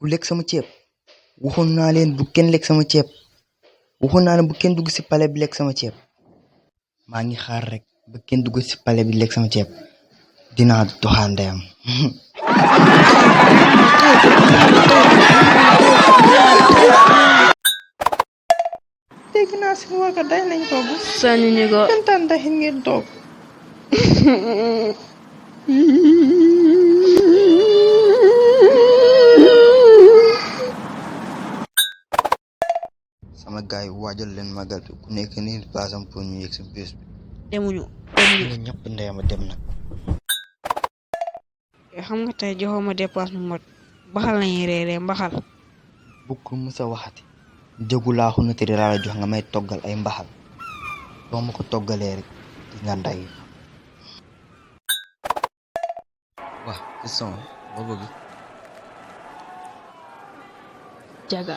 ku lekk sama ceeb waxoon naa leen bu kenn lekk sama ceeb waxoon naa leen bu kenn dugg si pale bi lekk sama ceeb maa ngi xaar rek ba kenn dugg si pale bi lekk sama ceeb dinaa doxaan ndeyam. dégg naa seen waa kër day nañ toog sànni ñu ko kontaan daxin ngeen toog. sama gaay waajal leen magal bi ku nekk nii baasam pour ñu yegg si bés bi. demuñu nga ñëpp ndeyama dem nag. xam nga tey joxoo ma dépense mu mot mbaxal lañuy reeree mbaxal. bu ko mësa waxati jëgu laa xunati laa la jox nga may toggal ay mbaxal boo ma ko toggalee rek di nga nday. waaw c'est ça ba bëgg jaga